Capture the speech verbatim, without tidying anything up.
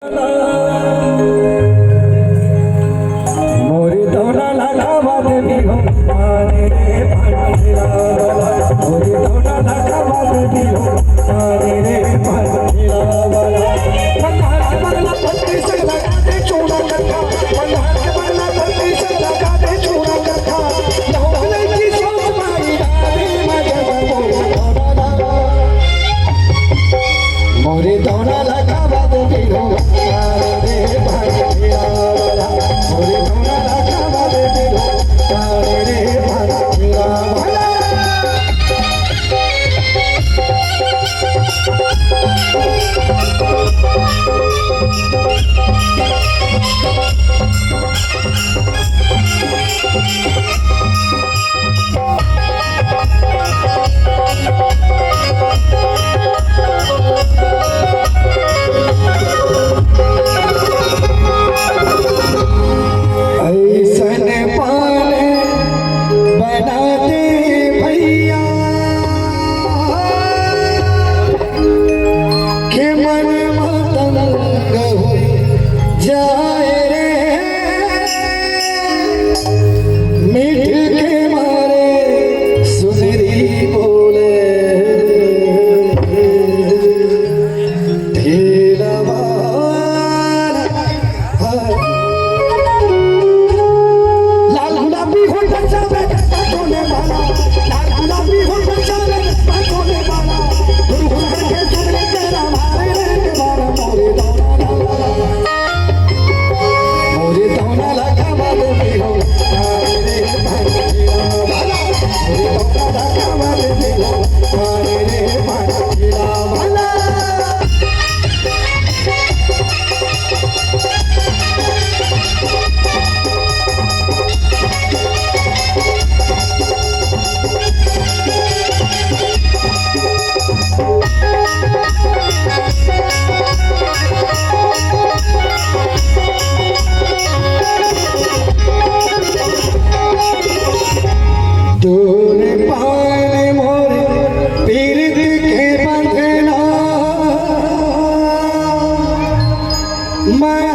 मोरी दौना लगावा देवी हो, आने रे भंडीला वाला। मोरी दौना लगावा देवी हो, आने रे भंडीला वाला। बंधार के बंगला पत्ती से लगा दे चूड़ा कट्टा, बंधार के बंगला पत्ती से लगा दे चूड़ा कट्टा। लौंडे की सोच माई डाली मजन मोरी दौना। मोरी दौना लगावा देवी हो, आने रे भंडीला वाला। मोरी दौना लगावा देवी हो, आने रे भंडीला वाला। ऐसन पान बना दे भैया के मन मतंग हो जाए रे। मीठ के मारे सुनरी बोले, ठेला वाला। लाल गुलाबी होठ बच्चा में बातों ने मारा, लाल गुलाबी होठ बच्चा में बातों ने मारा। गुरु गुरु करके सुन ले तेरा मारे रे के मारा मोरे दौना। मोरी दौना लगावा देवी हो, आने रे भंडीला वाला। मोरी दौना लगावा देवी हो, आने रे भंडीला वाला। डोर पान मोर पीरत के बंधना, मैं